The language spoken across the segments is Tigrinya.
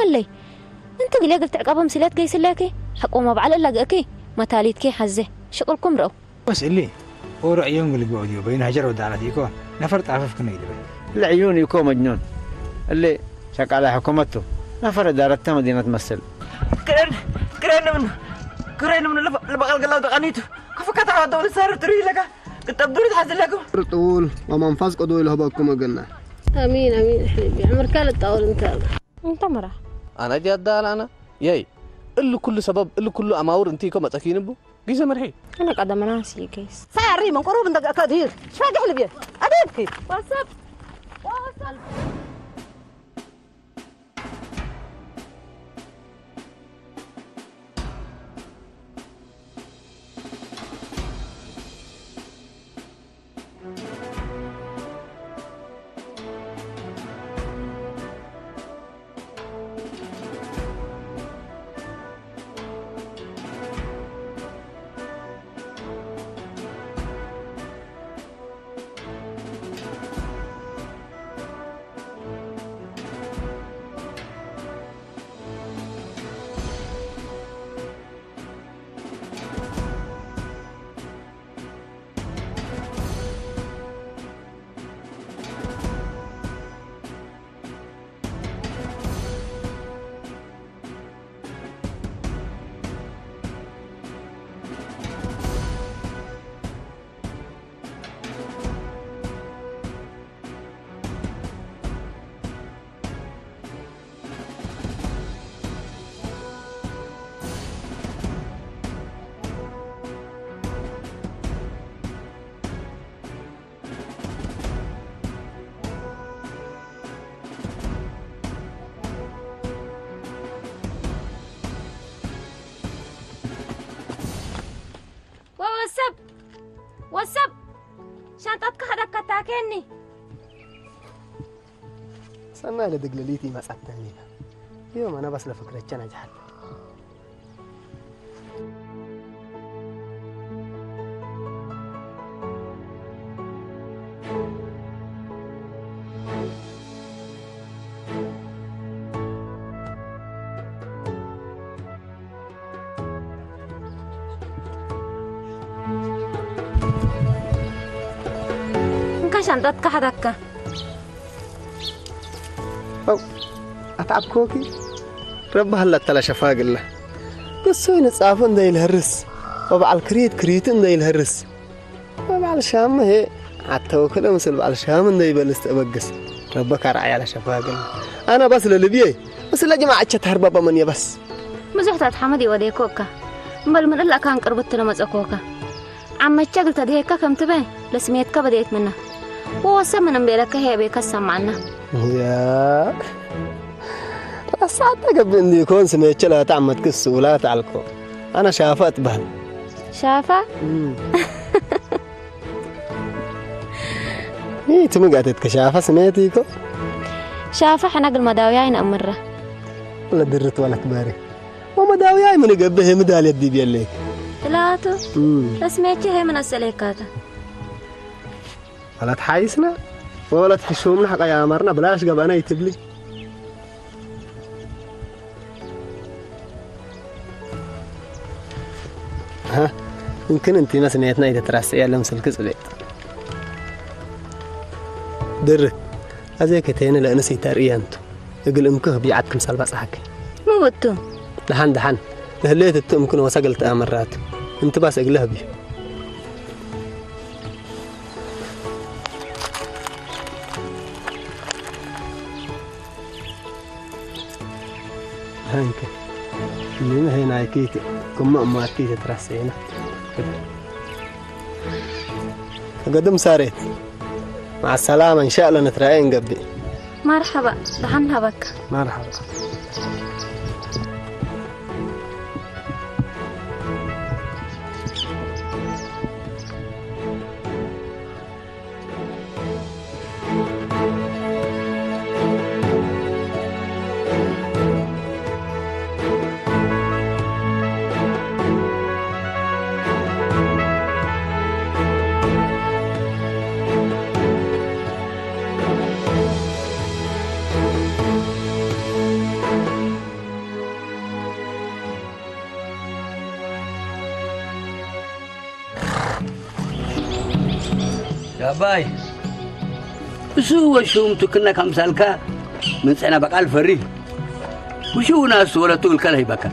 ኣለይ። እንት ግሌ ግል ትዕቀቦም ስለት ገይስለኪ፣ ሕቆማ ባዕል እላግእኪ፣ መታሊትኪ ሓዘ፣ ሽቅልኩም ረው። ወስ እሊ፣ ኦሮ እዮም ግልግኦ ዲዮ፣ በይን ሃጀር ወዳዕላት ኢኮ፣ ነፈር ጣፈፍ ክነ ይድበ። ለዕዩን ኢኮ መጅኑን። እሊ፣ ሸቃላ ሕኩመቱ፣ ነፈር ዳረተ መዲነት መስል። ክረን፣ ክረን ምን፣ ክረን ምን፣ ለበቀል ገላው ተቃኒቱ፣ ከፈከታ ወደው ልሳር ትሪ ለካ፣ ቅጠብ ዱሪ ተሓዝለኩም። ጥውል፣ ወመንፈስ ቅዱስ ይልህበኩም እግና። ኣሚን፣ ኣሚን፣ ሕልቢ። ዕምርካ ልጣውል እንተ። እንተ መራ። ኣነ ጃዳ ኣልኣና፣ የይ፣ እሉ ኩሉ ሰበብ፣ እሉ ኩሉ ኣማውር እንት ኢኮ መጸኪንቡ፣ ጊዘ መርሒ። ኣነ ቀደመና ስይገይስ። ሳሪ ምን ቁሩብ እንደ ከድሂር፣ ሸግሕ ልብየ፣ ኣደብኪ። ዋትሳፕ፣ ዋትሳፕ። ወሰብ፣ ወሰብ፣ ሻንጣትካ ከደከታከኒ። ሰናይ ለድግልሊት ይመጻተኒ። ዮም ኣና ባስ ለፍክረቸ ነጅሓት። እንካ ሻንጣትካ ሓዳካ። ኣው፣ ኣትዓብኮኪ? ረቢ ሃላ ተላ ሸፋግላ። ክሱ ንጻፉ እንደይልህርስ፣ ወበዓል ክሪት ክሪቱ እንደይልህርስ። ወበዓል ሻም ሄ፣ ኣተወክለ ምስል በዓል ሻም እንደይበልስ ተበግስ። ረቢ ካርዓያ ለሸፋግላ። ኣና ባስ ለልብየ፣ ምስለ ጅማዓ እቸ ተህርባባ መን የባስ። ብዙሕታት ሓመድ ይወደየኮ እካ። እምበል ምን እላካ እንቅርብት ለመጸኮካ። ዓመቸ ግልተ ድሄካ ከም ትበ ለስሜትካ በደየት ምና። ወወሰ ምን እምቤለካ ሄቤካ ሰማዕና። ያ፣ ረሳዕተ ገብእ እንዲኮን ስሜቸ ለተዓመትክ ስኡላት ኣልኮ። ኣነ ሻፋ እትበሃል። ሻፋ? እም። ይህ ትምጋተት ከሻፋ ስሜት ይኮ? ሻፋ ሕና ግል መዳውያ ይነእምራ። ለድርት ወለት በሬ። ወመዳውያ ምን ገብህ ምዳል የዲብ የለክ። ትላቱ? እም። ለስሜቸ ሄ ምን ኣሰሌካታ? ወለት ሓይስና፣ ወለት ሕሹምና ሓቃ ያማርና ብላሽ ገባና ይትብሊ። ሃ፣ እንክን እንቲ መስነየትና ይተትራስዕ ያለ ምስልክ ጽቤጥ። ድርክ፣ ኣዘይ ከተየነ ለእንስ ይተርእያ እንቱ። እግል እምክህ ቢዓት ክምሳል ባጽሓክ። ምውቱ። ደሓን፣ ደሓን። ለህሌት እቱ እምክን ወሰገል ተኣመራት። እንት ባስ እግለ ህቢ። ሃንከ። ምን ሄናይኪ ክማ እማቲ ተትራሰይና። ገድም ሳሬት። مع السلامة، إن شاء الله نتراءى نقبي. مرحبا، دحن هبك. مرحبا. ባይ እሱ ወሹም ትክና ካምሳልካ ምንጽዕና በቃል ፈሪ ውሹ ናስ ወለቱ እልካ ለሂበካ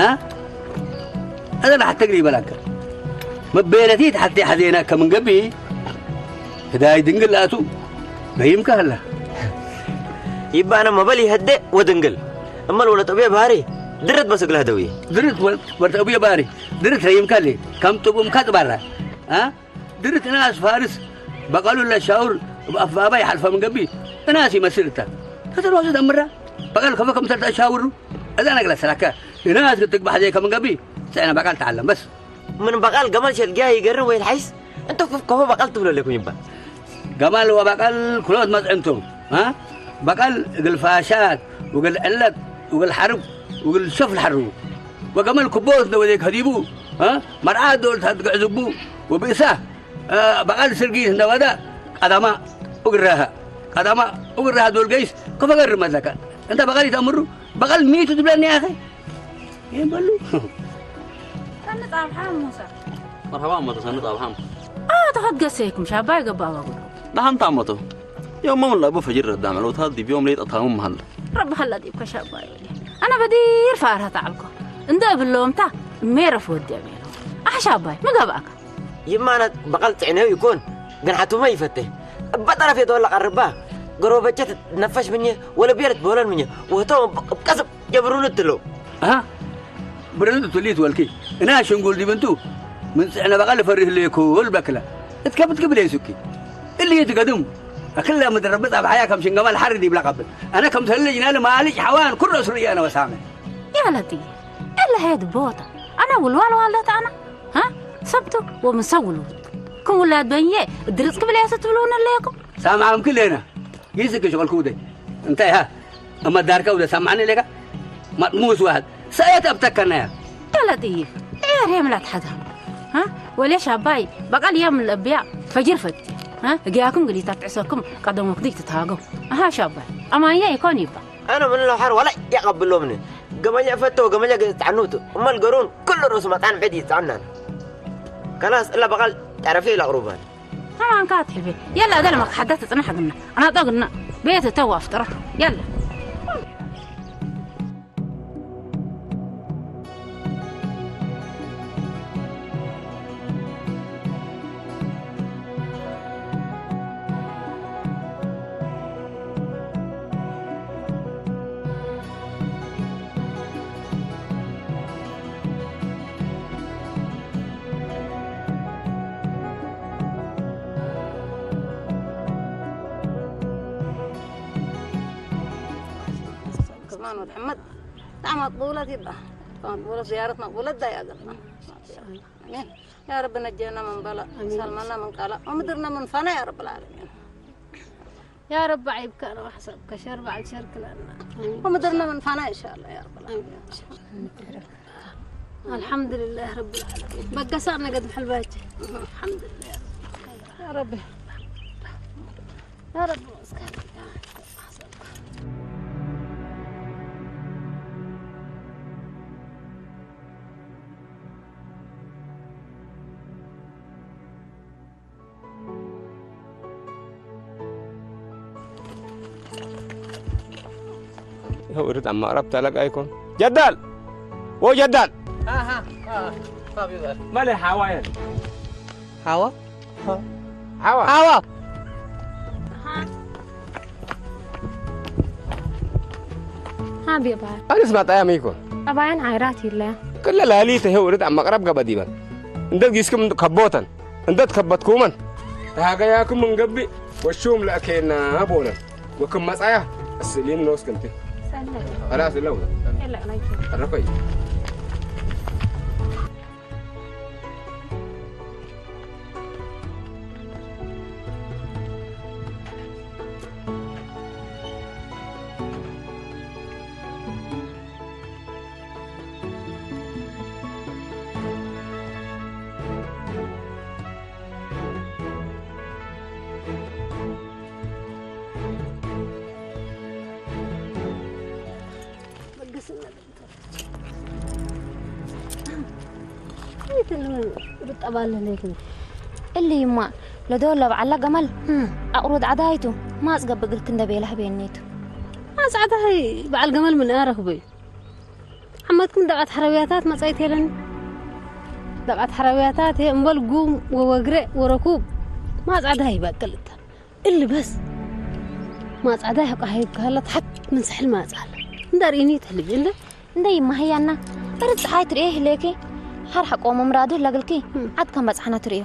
አ ኣዛ ለሓተግሪ ይበላካ መበለቲ ተሓቲ ሓዜና ከምንገቢ ህዳይ ድንግል ኣቱ በይምካ ኣላ ይባነ መበል ይህደ ወድንግል እመል ወለት እብየ ባህሪ ድርት በስግለህ ደውዬ ድርት ወለት እብየ ባህሪ ድርት ረይምካ ለ ከም ጥቡምካ ጥባራ አ ድርት እናስ ፋርስ በቀሉ ለሻውር በአፋባ ይሓልፈ ምንገቢ እናስ ይመስል እታ ከተልዋሱ ደምራ በቀል ከፈ ከምሰልታ ሻውሩ እዛ ነግላ ስራከ እናስ ክትግባሕ ዘይከ ምንገቢ ስዕነ በቀል ተዓለም በስ ምን በቃል ገመል ሸልጊያ ይገርም ወይ ልሓይስ እንተ ከፎ በቃል ትብሎ ለኩም ይባል ገማል ወበቀል ኩሎት መፅዕንቱ በቀል እግል ፋሻት ውግል ዕለት ውግል ሓርብ ውግል ሸፍ ልሓርቡ ወገመል ክቦት እንደወደ ከዲቡ መርዓት ዶል ታትግዕዝቡ ወብእሳ በቐል ስርጊት እንደወደ ቀዳማ እግረሃ ቀዳማ እግረሃ ዶል ገይስ ከፈገር መዘካ እንተ በቐል ይተምሩ በቐል ሚቱ ትብለኒ ያኸ ይህም በሉ ሰንጣብሓም ሙሳ መርሓባ እሞ ተሰንጣብሓም ተኸትገሰይኩም ሻባ ይገባእ ባጉ ደሓንታ እሞ ቶም ዮሞም ለቡ ፈጅር ረዳም ዕለውታት ዲብዮም ለይጠታሙ መሃል ረቢ ሀላ ዲብካ ሻባይ ወዲ ኣነ በዲር ፋርሃት ዓልኮ እንደ እብለውምታ ሜረፍ ወዲ ኣሜሮ ኣሕሻባይ ምገባእካ ይማነት በቐል ጽዕነው ይኮን ግን ሓቱመ ይፈተ እባ ጠረፍ የተወላ ቀርባ ገሮበቸት ነፈሽ ምኘ ወለ ቤረት በሆለን ምኘ ወህቶ ቀስብ ጀብሩን እትለው ብርንት ቱሊት ወልኪ እና ሽንጉል ዲብንቱ ምን ጽዕነ በቐል ፈሪህ ለይኩል በክላ እትከብት ክብል የሱኪ እሊ ትገድም ኣክላ ምድረብጥ ኣብ ሓያ ከም ሽንገማል ሓሪ ዲብላ ቀብል ኣነ ከም ተለጅና ለማልጭ ሓዋን ኩረሱ ርእያነ ወሳመ ያለቲ እለ ሄድ ቦታ ኣነ ውልዋል ዋለት ኣነ ها ሰብቱ ወምሰውሉ ክም ውላድ በንየ ድርጽ ክብል ያሰ ትብልውን ኣለየኩም ሳምዓምኪ ሌና ይስክ ሽቆልኩ ውደይ እንታይ ሃ እማ ዳርካ ውደ ሳምዓኒ ሌካ ማጥሙስ ዋህድ ሰየት ኣብተከናያ ተለጥይፍ ኤር የምላት ሓዛ ወሌ ሻባይ በቃል የም ለብያ ፈጅር ፈት እግያኩም ግሊታት ጥዕሰኩም ቀደሞክዲ ትታገው ኣሃ ሻባይ ኣማያ ይኮን ይባ ኣነ ምን ለውሓር ዋላ ያቀብሎምኒ ገመኛ ፈቶ ገመኛ ገጽ ጻኑት እመል ገሩን ኩሉ ሩስ መጣን ዕድ ይጻናን ከላስ እላ በቃል ጠረፌ ለቅሩባን ከማን ካ ትሕቤ የላ እዛ ለመካ ሓዳ ትጽናሕ ግና ኣናጦ ግና ቤት ተው ኣፍጥሮ የላ كمان وتحمد لا مقبولة يبقى مقبولة زيارة مقبولة ده يا قلبنا يا رب نجينا من بلاء سلمنا من قلق ومدرنا من فنا يا رب العالمين يا رب عيبك انا وحسبك شر بعد شر كلنا ومدرنا من فنا ان شاء الله يا رب العالمين الحمد لله رب العالمين بقى صارنا قد محل باجي الحمد لله يا ربي يا رب ይኸው ርጥ ኣብ መቕረብ ተለቃ ይኮን ጀዳል ወ ጀዳል መለ ሓዋ የን ሓዋ ሓዋ ሓዋ ሃብ ይባል ኣነስ ማጣያ መይኮን ኣባያን ዓይራት ይለያ ክለ ላሊተ ይኸው ርጥ ኣብ መቕረብ ገበዲበን እንደ ጊስክም ከቦተን እንተትከበትኩመን ተሃገያኩም እንገብእ ወሹም ለእኬና ቦነን ወክም መጻያ እስሊን ኖስ ክንቴ خلاص ለው ረኮይ እልይማ ለዶ ለበዓላ ገመል ኣቕሩድ ዓዳይቱ ማጽ ገብግልክ እንደ ቤላ ህቤኒቱ። ማጽ ዓዳይ በዓል ገመል ምን ኣረኽበዩ? ዓመትኩም ደብዓት ሓረብያታት መጻይት የለን። ደብዓት ሓረብያታት እየ እምበል ጉም ወወግረ ወረኩብ ማጽ ዓዳይ ይበቅል እታ። እሊ በስ ማጽ ዓዳይ ሕቃ ሃይብካላ ትሓት ምን ስሕል ማጽ ኣለ። እንዳርእኒ ትሕልቢ እንደ እንደ ይማህያና በርድ ፀሓይ ትርእዮ ይህለየኪ። ሓር ሓቆ መምራዱ ለግልኪ ዓድ ከም በጽሓና ትርእዮ።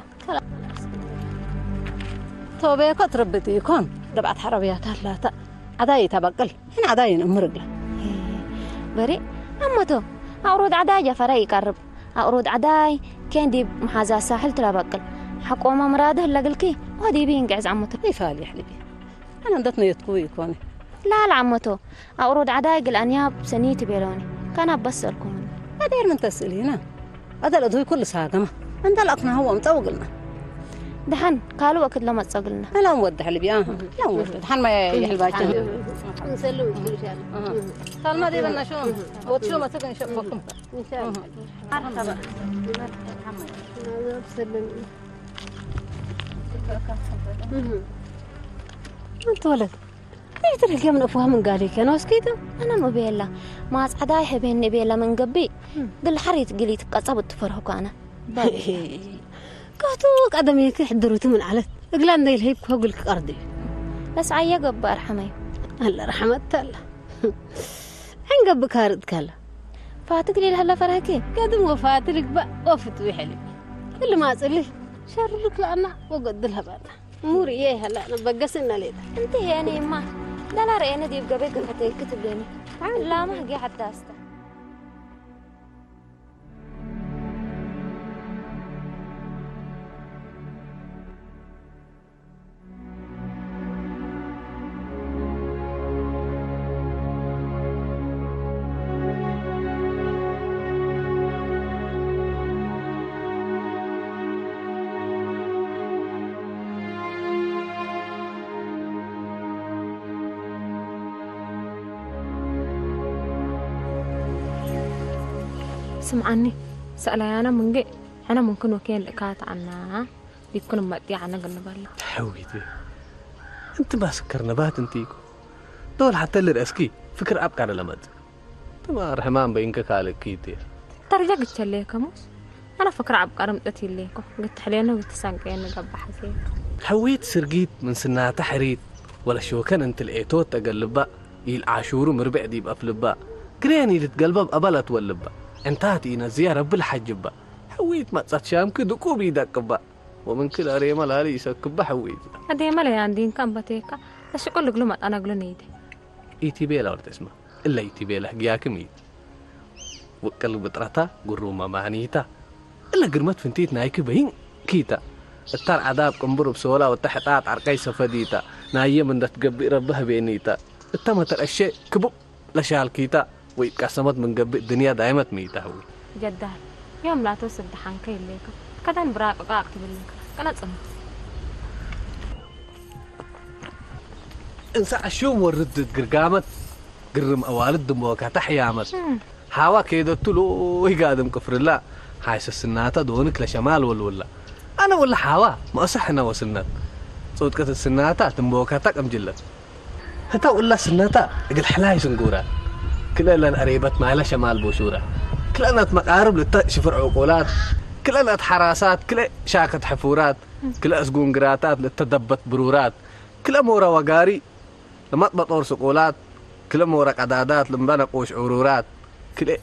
ቶቤኮ ትርብጥ ይኮን ደብዓት ሓረብያታት ላታ ዓዳይ ተበቅል ሕን ዓዳይ ንእምርግላ። በሬ ኣመቶ ኣቕሩድ ዓዳይ ጀፈረ ይቀርብ ኣቕሩድ ዓዳይ ኬንዲ መሓዛ ሳሕል ትለበቅል ሓቆ መምራዱ ለግልኪ ወዲቢ ይንቅዕዝ ኣመቶ። ይፋል ይሕልቢ ኣነ እንደት ነየትኩ ይኮነ። ላል ዓመቶ ኣቕሩድ ዓዳይ ግልኣንያ ሰኒ ትቤሎኒ ካና በሰልኩምን። ኣዴር ምን ተስእሊና ኣደል እዱይ ኩሉ ሳገማ እንተ ለእክናሁ ወምፀው ግልና። ደሓን ካልእ ወክድ ለመፀግልና። እላም ወዲ ሕልብያ እላም ወዲ ደሓን ማያ ይሕልባችን። እንሰልም ይሻል። ካልማ ደበና ሾም ወትሾ መትግ እንሸበኩም። እንሻላ ሰልም። ኣንተ ወለድ ዘይትረግያ ምን እፉሃ ምን ጋሌ ከነ ወስኪቱ። ኣነ ምቤላ ማጽዓዳ ይሕቤኒ ቤላ ምን ገቢ ግል ሓሪት ግሊት ቀጸብ እትፈርህኩ ኣነ። ከቱ ቀደሜኪ ሕድሩቱ ምን ዓለት እግላ እንደይ ልህይብ ከጉል ክቀርድ እዩ። ለስዓየ ገባር ሓመይ ኣለ ረሓመት ኣላ። ዓይን ገብእ ካርጥ ከላ ፋትግ ሊል ሀለ ፈረህኪ። ገድም ወፋት ልግባእ ወፍት ይሕልብ እሊ ማጽሊ ሸርክ ለኣና ወገድል ሀባታ ሙር እየ ይሀላ ነበገስና ሌታ። እንቲ ሄኒ እማ ዳላ ረኤነ ዲብ ገበይ ገፈተይ ክትብለኒ ላማ ህጊ ሓዳስታ። ስምዓኒ ሰእላያና ምንጌ ሕነ ምንክን ወኬን ልእካ ተዓና ዲብክን መጥያ ዓነ ግንበላ። ተሐዊት እንቲ ማስከር ነባት እንቲኩ ዶል ሓተ ልርእስኪ ፍክር ኣብ ቃደ ለመጽ ትማር ሕማም በይንከ ካልእኪ እየ። ተርጃ ግቸለየ ከሙስ ኣነ ፍክር ኣብ ቃርም ጥት ይለይኮ ግትሕሌኖ ግትሳንቀየኒ ገባሕ ዜኮ። ሕዊት ስርጊት ምን ስናተ ሕሪት ወለ ሾከን እንት ልኤቶት ተገልባ ኢል ዓሹሩ ምርብዕ ዲብ አፍልባ ግሬን ኢልትገልበብ አበለት ወልባ ዕንታት ኢነዝያ ረቢ ለሓጅባ ሕዊት መጸት ሻምኪ ድቁብ ኢደቅባ ወምን ክል አሬመ ላሊ ኢሰክባ ሕዊት። አዴመ ለያንዲንካ እምበቴካ ለሽቁል እግሉ መጠነ እግሉ ንይደ። ኢቲቤላ ወርተስማ እለ ኢቲቤላ ህግያክም ኢት። ውቅል ብጥረታ ግሩመ ማኒታ እለ ግርመት ፍንቲት ናይኪ በይን ኪታ እታ ርዓዳብ ቅንቡር እብ ሶላ ወተ ሕጣጥ ዓርቀይ ሰፈዲታ ናየ ምን ደትገብእ ረቢ ህቤኒታ እተ መተቀሼ ክቡብ ለሻልኪታ ወይቀሰመት ምን ገብእ ድንያ ዳይመት ሚታ ህዊ። ጀዳል ዮም ላቶ ስብድ ሓንከ ይሌከ ከደን ብራቅ ቃቅ ትብልንከ ቀለጽም። እንሳ ዕሹም ወርድ ግርጋመት ግርም አዋልድ ድሞካ ተሕያመት ሓዋ ኬደቱ ሎይ ጋድም ቅፍርላ ሓይሰ ስናታ ዶንክ ለሸማል ወልውላ። አነ ወላ ሓዋ መእሰሕነ ወስነት ጾድቀት ስናታ ትንቦካታ ቅምጅለት ህታ ውላ ስነታ እግል ሕላይ ስንጉራት ክልኤ ለንአሬበት ማይለ ሸማል ቦሹራት ክልኤ ነት መቃርብ ልተ ሽፍር ዕቁላት ክልኤ ነት ሓራሳት ክልኤ ሻከት ሕፉራት ክልኤ እስጉን ግራታት ልተ ደበት ብሩራት ክልኤ ሞረ ወጋሪ ለመጥበጦር ስቁላት ክልኤ ሞረ ቀዳዳት ልምበነ ቁሽ ዑሩራት ክልኤ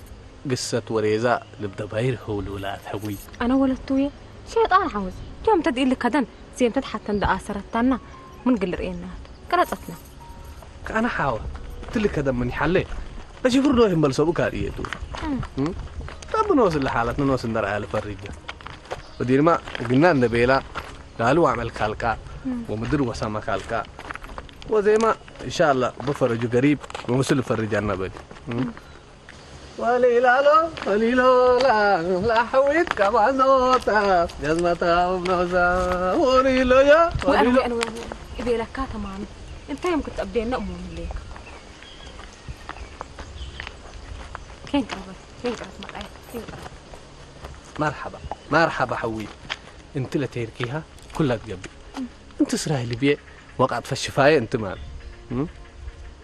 ግሰት ወሬዛ ልብደ ባይር ህውሉላት ሕጉይ። አነ ወለቱ እየ ሸይጣን ሓወዝ ዮም ተድኢል ከደን ዜምተት ሓተን ደኣሰረታና ምን ግል ርእየናት ቀረጸትና። ከኣነ ሓዋ ትልከ ደምን ይሓለ ለሽፍር ዶ ይመልሰቡ ካልእየቱ። ረቢ ንወስ ለሓለት ንወስ እንደርኣያ ልፈርጃ ወዲርማ እግና እንደ ቤላ ጋሉ ዋዕመል ካልቃ ወምድር ወሰማ ካልቃ ወዜማ እንሻላ ብፈረጁ ገሪብ ወምስል ፈርጃና በል። ወሊላሎ ወሊሎ ላሕዊት ቀባኖታ ጀዝመታ ብኖዛ ወሊሎያ ወሊሎ። እቤለካ ተማሚ እንታይ እዮም ክትጠብደና እሞ ምሌክ። ኬን ቅረበት ኬን ቅረት መቃየት ኬን ቅረት። መርሓባ መርሓባ ሕዊ እንቲ ለተይርኪሃ ኩላ ትገብእ። انت اسرائيل بيه وقعت فشفاية انت مال. م?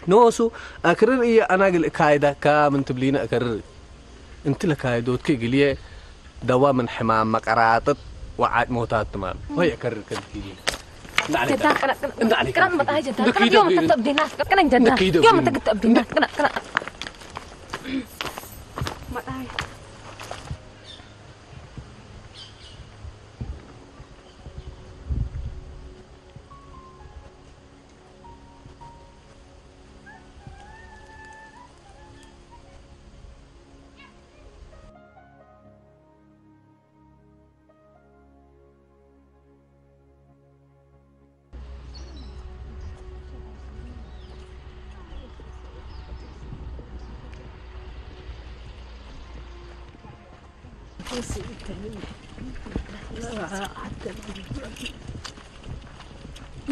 نوسو اكرر ايه انا قل اكايدا كام انت بلينا اكرر. انت لكايدوت كي قليه دوا من حمام مقراطط وعاد موتات مال. وهي اكرر كذا كيدي. انت عليك. جدان، كنا، كنا، انت عليك. كنا متى جدان؟ دكيدو كنا يوم كيدو. تقطع بدينات، كنا جدان. دكيدو يوم كيدو. تقطع بدينات، كنا، كنا. متى؟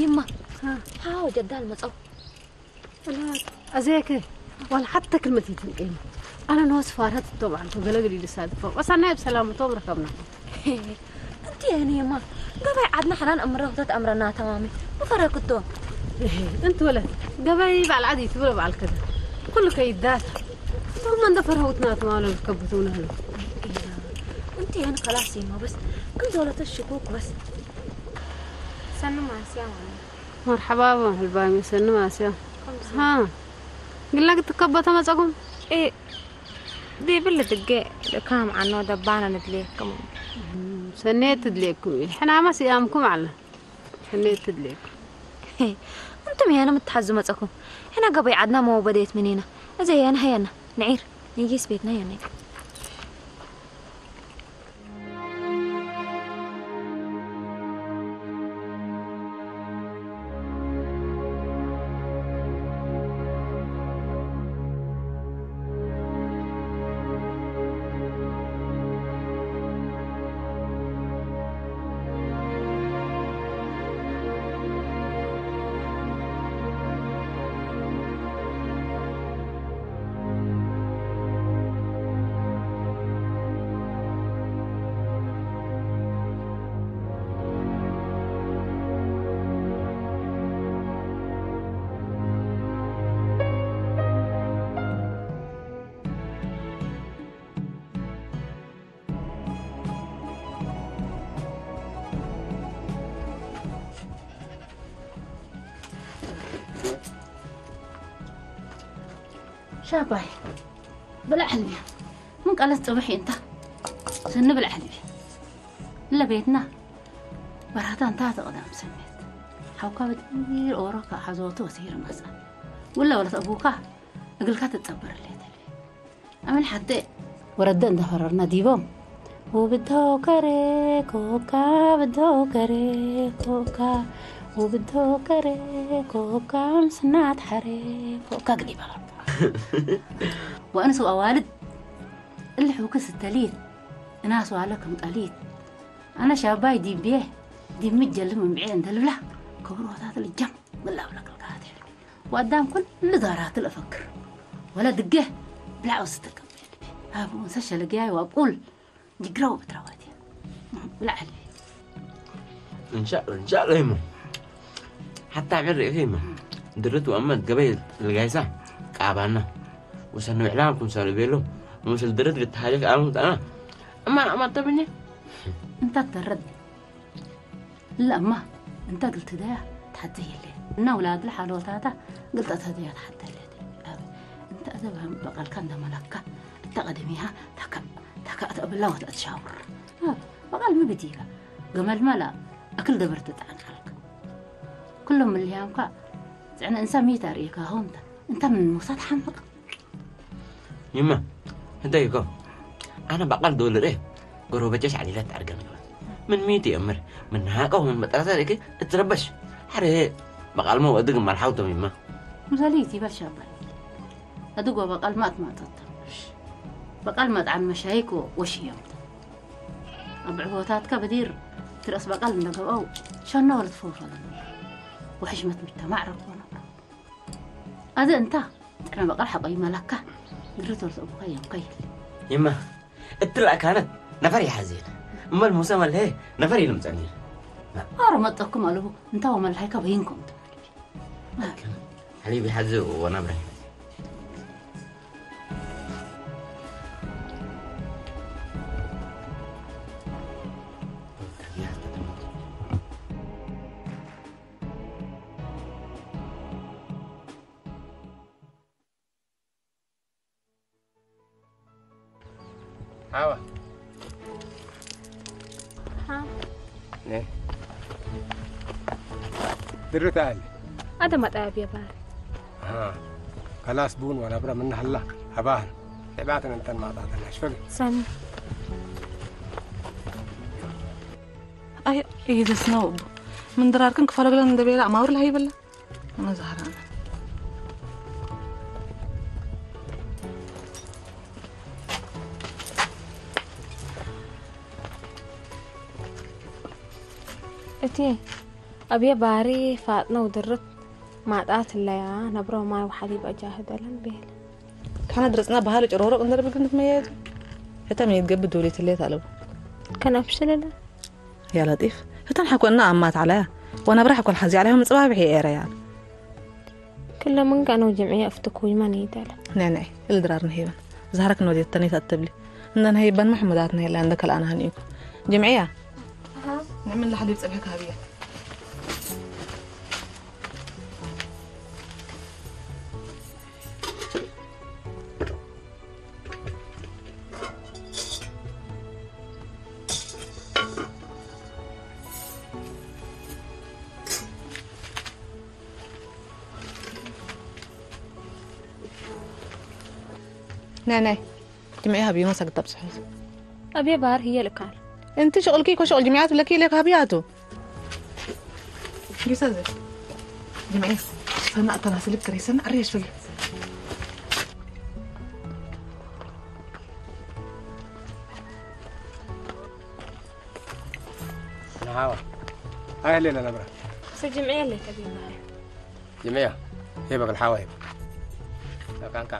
ይማ፣ ሃ። ሓው ጀዳል መጸው። ኣላ፣ ኣዘየከ፣ ዋላ ሓታ ክልመት ይትንቀይኒ። ኣነ ንወስ ፋርሃት እቶ በዓልኩ ገለግል ኢሉ ሳልፎ። ወሳናይ ብሰላም እቶም ረኸብና። እንቲ የኔማ፣ ገባይ ዓድና ሓናን እምረኽተት ኣምረና ተማሚ። ምፈረክቶ። እህ፣ እንቲ ወለ፣ ገባይ በዓል ዓዲ ትብሎ በዓል ከዛ። ኩሉ ከይዳስ። ቶርማ እንደ ፈርሃውትና ተማሎ ከብቱ ነህሉ። እንቲ የን ከላስ ይማ በስ። እንደ ወለ ተሽኩክ በስ። ሰኑ ማስያ ማለት። መርሓባ፣ ህልባይ መሰኒ ማስያ። ከምዚ። ሃ። ግላ ክትከቦ ተመጸኩም? ኤ፣ ዲብል ድገ፣ ድካም ዓኖ ደባና ንድልየኩም። ሰኔት ትድልየኩም እዩ። ሕናማ ስያምኩም ኣላ። ሰኔት ትድልየኩም። እንቱም ያነ ምትሓዙ መጸኩም። ሕና ገበይ ዓድና መወበደየት ምኒና። እዚ ያነ ሃያና። ንዒር። ንጊስ ቤትና ያነ። ሻባይ ብላዕ ህልብያ። ምን ቃለት ጽብሕ እንታ ስንብላዕ ህልብያ። ለቤትና በራታ እንታ ተቐዳም ሰሜት ሓውካ በዲር ኦሮካ ሓዞቱ ወሲር መጻ። ውላ ወለት ኣቡካ እግልካ ትጸበረለይ ተልቢ። ኣመን ሓተ ወረደ እንዳፈረርና ዲቦም ውብዶ ከሬ ኮካ ብዶ ከሬ ኮካ ውብዶ ከሬ ኮካ ምስናት ሓሬ ኮካ ግዲ ይባላል። ወእንሱ ኣዋልድ እልሕ ውክስ ተሊት እናስ ዋለ ከም ጠሊት ኣነ ሻባይ ዲቤ ዲምጀል ምምዔ እንደልብላ ከብሮታት ልጃም ምላብላ ክልካት ወዳም ኩሉ ዛራት ለፈክር ወለ ድገ ብላዕ ወስተቀበል ኣብ ሰሸለ ገያይ ዋቁል ጅግራው ብትራዋት ብላዕ እንሻ እንሻ ለይሞ ሓታ ዕር ይኸይሞ ድርት ወእመት ገበይ ልጋይሳ ቃባና ወሰነ ምዕላም ኩምሳሉ ቤሎ ምስል ድርት ልትሓጀክ ኣሙት ኣና እማ ኣማ ተብኒ እንታ ተረድ ለእማ እንተ ግልቲ ደያ ትሓተ የለ እና ውላድ ለሓለወታታ ግልጠተ ደያ ትሓተ የለ እንተ እዘ በቃልካ እንደመለካ እታ ቀደሚሃ ታካ ታካ ተብላ ወተትሻውር በቃል ምብት ይጋ ገመል መላ እክል ደበር ትጣን ካልክ ኩሎም ምልያምካ ጽዕነ እንሳ ሚት ኣርእየካ ሆምታ እንታ ምን ሙሳት ሓምቕ ይማ እንታይ እኮ ኣነ በቃል ዶልር እየ ጎረበጨሽ ዓሊላት ኣርገም ይባ ምን ሚት የምር ምን ሃቀው ምን መጠራሳ ደቂ እትረበሽ ሓደ በቃል ሞ ወድግ ማልሓውቶም ይማ ምሳሌ ይቲበል ሻባል ኣድጎ በቃል ማት ማጠት በቃል መጥዓን መሻይክ ወሽዮም ኣብ ዕቦታትካ በዲር ትረስ በቃል እንደገብአው ሸና ወለ ትፈውፈለ ወሕሽመት ምጅተማዕ ረኮነ ኣዘ እንታ ጥዕና በቃል ሓቆ ይመላካ ግርት ወርስ እቡካ እዮም ከይል ይማ እትላእ ካነት ነፈር ይሓዘን እመል ሙሰ መለሄ ነፈር ይልምፀኒ ኣረ መጠኩም ኣለቡ እንታ ወመልሃይካ በይንኩም ትበልቢ። ሓሊብ ይሓዝ ወናብራ ይሓዝ። ሓዋ ها ነ ድርት ኣለ هذا ما تعب يا باري ከላስ ቡን ዋላ ብረ ምናህላ ኣባህን ዕባትን እንተን ማጣተን ኣሽፈግ سامي ኣይ ኢዝስ ነው ምን ድራርክን ክፈለግለን እንደቤላ ማውር ላይ ይበላ መዛህራ እቲ ኣብየ ባሪ ፋጥነው ድርት ማጣት ለያ ነብሮ ማይ ወሓሊብ ኣጃህደለን ቤል ካና ድረጽና ባህል ጭሮሮቅ እንደር ብግንት መያየቱ ሕተም ይትገብ ዱሊት ሌት ኣለቡ ከነብስልለ يا لطيف هتن حكونا أمات عليها وأنا براح أكون حزي عليهم صباح بحي إيريا كل من كانوا جمعية افتكوا يمن يدال نعم نعم الدرار نهيبا زهرك نودي التنيت التبلي إن نهيبا محمد عطنا إلا عندك الآن هنيكو جمعية نعمل لحد يتصبح كهبية ናይ ናይ ጅምዒ ሃብዩና ሳግጣብ ጽሑፍ ኣብየ ባህር ህየ ልካል እንቲ ሽቕልኪ ኮ ሽቕል ጅምዒያት ብለኪ ኢለ ካብያቱ ጊሰ ዘ ጅምዒ ሰና እተና ስልክ ትሪ ሰና ኣርያሽ ፈጊ ንሃዋ ኣይ ሌላ ነብራ ስጅምዒ የለ ተቢና ጅምዒያ ሄበ ክልሓዋ ሄበ ካንካ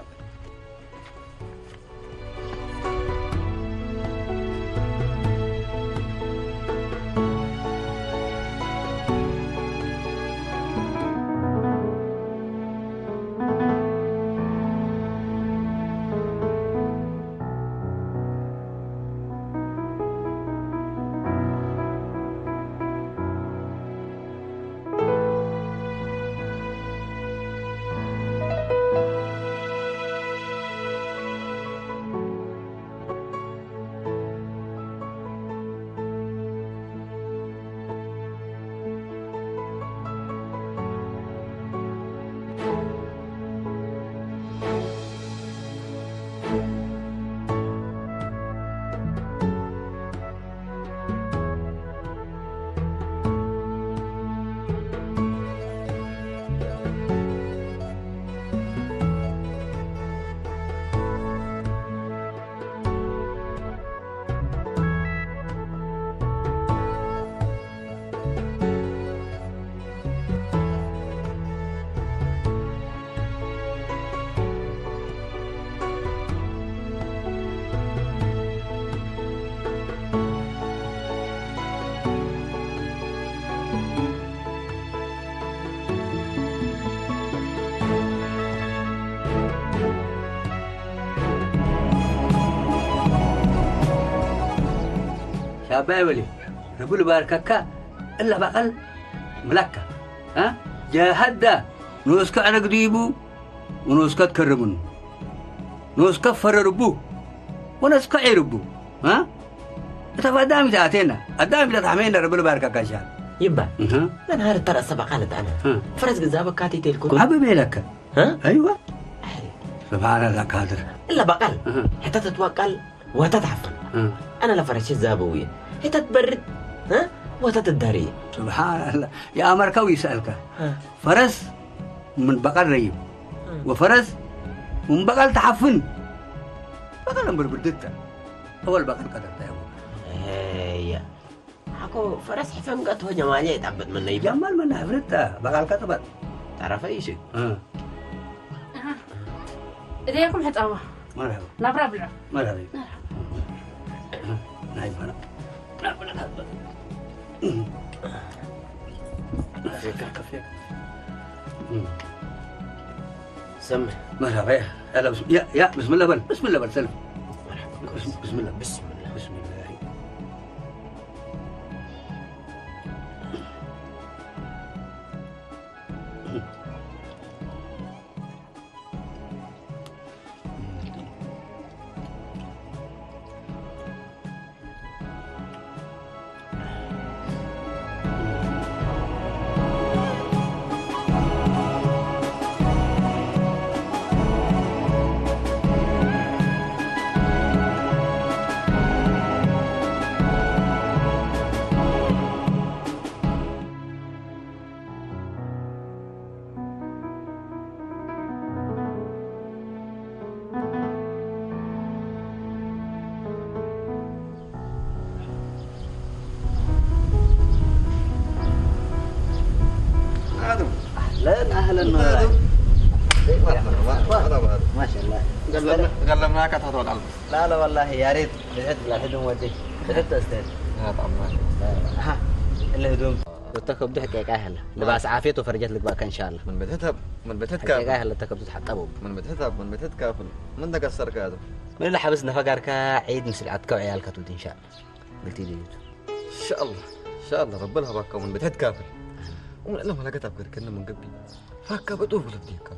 ሻባይ ወሊ ርብል ባርከካ እላ ባቐል ምላካ ጀሃዳ ንኡስካ ዕረግ ድይቡ ونوسكت كرمن نوسكت فرربو ونسكت عيربو ها እታ ኣዳም ኢዛ ኣቴና ኣዳም ኢዛ ታሕሜና ረብል ባርካ ካሻ ይባ መን ሃር ተረእሰ በቃለት ኣነ ፈረስ ግዛ በካቲት ኢልኩ ኣብ ቤለከ ኣይዋ ስብሓን ኣላ ካድር እላ በቃል ሕታ ተትዋቃል ዋታ ትሓፍን ኣነ ለፈረሽ ዛበው እየ ሕታ ትበርድ ዋታ ትዳሪ እየ ስብሓን ኣላ የኣመርካው ይስኣልካ ፈረስ ምን በቃል ረይብ ወፈረስ ምን በቃል ተሓፍን በቃል እምበር ብርድታ أول بقال قدرتها هي حكو فرس حفن قط هو جمالي تعبت من نيبة جمال من حفرتها بقال كتبت تعرف أي شيء እደያኩም ሕፃዋ مرحبا ናብራ ብልዑ مرحبا نايبة كفيك، كفيك. سمع. مرحبا، يا هلا، بسم، يا، يا، بسم الله بل، بسم الله بل، سلم. بسم، بسم الله، بسم الله، بسم الله. أهلًا، أهلًا. مرحبا، مرحبا. ما شاء الله. قال لنا، قال لنا كتحت والعلم. لا، لا، والله يا ريت. بحد لا، هدوم ودي. بحد أستاذ. يا طعم. ها، اللي هدوم. وتكب ضحك يا كاهل. لباس عافية وفرجت لك بقى إن شاء الله. من بتهتب، من بتهتكب. يا كاهل تكب تتحطبوا. من بتهتب، من بتهتكافل. من دك السركادو. من اللي حبس نفقر كا عيد مسرعتك وعيالك تود إن شاء الله. قلت لي يوتو. إن شاء الله. إن شاء الله رب لها باكا من بتهتكافل. ومن أنا ما لقيت أفكر كنا من قبل. فاكا بتوه لك ديكا.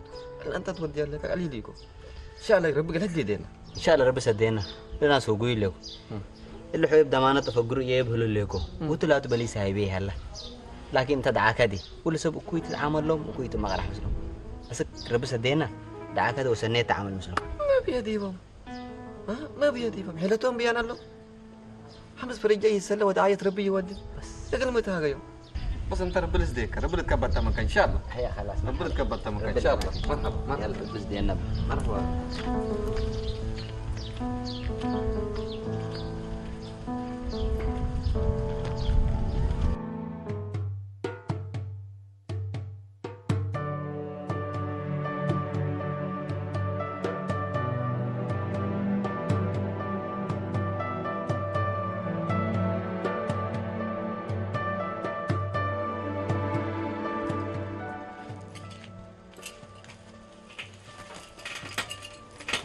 أنت تودي لك علي ليكو. إن شاء الله ربي قال هدي دينا. إن شاء الله ربي سدينا. لنا سوقي لكم. اللي حبيب ضمانة تفقر يبهلوا لكم. وتلاتوا بلي سايبي هلا. لكن تدعى كدي. كل سب كويت العمل لهم وكويت ما راح مسلم. أسك ربي سدينا. دعا كدي وسنيت عمل مسلم. ما بيديهم. ها؟ ما بيديهم. حيلتهم بيان الله. حمد فريجة يسلى ودعاية ربي يودي. بس. لكن متى هذا يوم؟ بس أنت ربي لزديك، ربي لتكبر تمك إن شاء الله. هي خلاص، ربي مرحبا. لتكبر تمك إن ربي شاء الله. يكبر. مرحبا، مرحبا. يلا، بس دي النبي. مرحبا.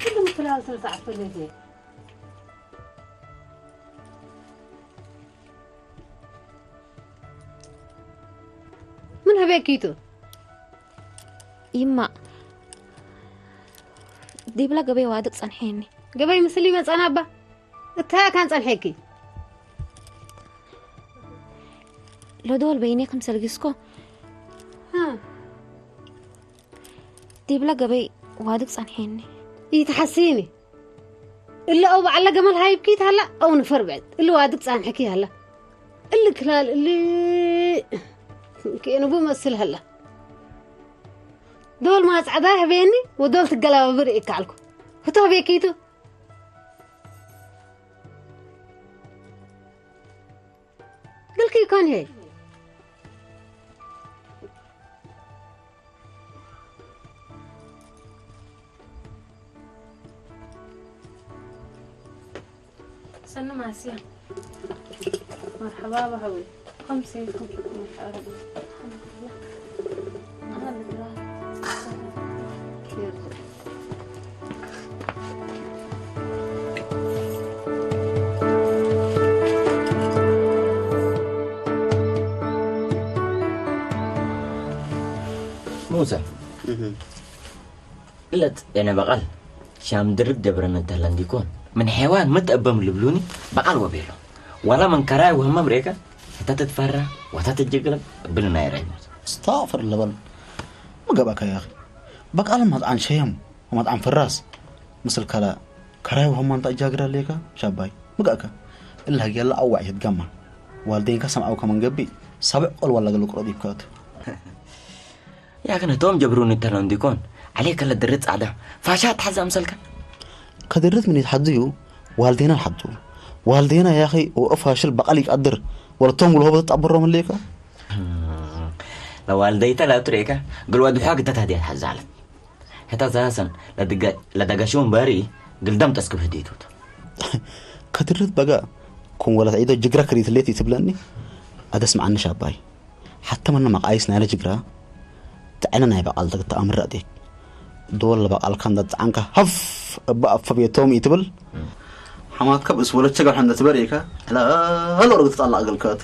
كل متلاوسة ساعة فلتي. من هبيكيتو؟ ይማ፣ ዲብላ ገበይ ዋድቅ ጸንሐኒ። ገበይ ምስሊ መጸና እባ። እታ ካን ጸንሐኪ? ለዶል በይኔ ከም ሰልጊስኮ። ሃ። ዲብላ ገበይ ዋድቅ ጸንሐኒ። ይትሓስይኒ። እለ ኣው በዓላ ገመል ሃይብኪት ሃላ፣ ኣው ንፈር ብዕድ። እለ ዋድቅ ጻንሕኪ ሃላ። እለ ክላል፣ እለ ከየንቡ መስል ሃላ። ዶል ማጽዓዳ ህቤኒ፣ ወዶል ትገላባብር ይከኣልኩ። ህቶ ህቤኪቱ። ግልኪ ይኮን ይሄ። ሰኑ ማስያ። መርሐባ በሐዊ። ከምሰይኩም። መርሐባ። موسى. እለት የነ በቓል ሻም ድርግ ደብረን እንተለን ዲኮን ምን ሐይዋን ምትእበም ልብሉኒ በቓል ወቤሎ ዋላ ምን ከራይ ወህመም ሬከ እታ ትትፈራ ወታ ትጅግለም እብል ናይ ራይ ሞት። استغفر الله بل. ما قبك يا أخي. بقال ما عن شيم وما عن فراس. مثل كلا كراي وهم أنت جاقر ليك شاباي. ما قاك. إلا هي الله أوعي يتجمع. والدينك سمعوا كمان قبي. سبع قل ولا قلوك رديك كات. ያክን እቶም ጀብሩን እንተሎ እንዲኮን ዓሌ ከለ ድርት ጻዕዳ ፋሻ ትሓዛ ምሰልካ። ከድርት ምን ይትሓዝዩ ዋልዴና ሓቱ ዋልዴና ያኺ ወኦ ፋሽል በቓል ይቃድር ወለቶም ውልሆ በተጣብሮም ህሌካ። ለዋልደይተ ላቱሬካ ግልዋ ድሖ ግተት ሃዲያ ትሓዛለት። ሕታ ዛሰን ለደጋሽውን ባሪ ግልዳም ጠስክብ ህዲቱት። ከድርት በጋ ኩም ወላት ዒዶ ጅግራ ክሪት ሌት ይትብለኒ። ኣደስምዓኒ ሻባይ። ሓተመና መቃይስ ናይ ለጅግራ። ትዕነ ናይ በቃል ተግታ ኣምረጥ። ዶል በቃል ካንዳ ጻንካ ሀፍ እባ ኣፈብ የቶም ይትብል። ሓማት ካብ እስ ወለቸ ጋር እንደ ትበሪካ። ላ ላ ርግጥ ጣላ አገልከት።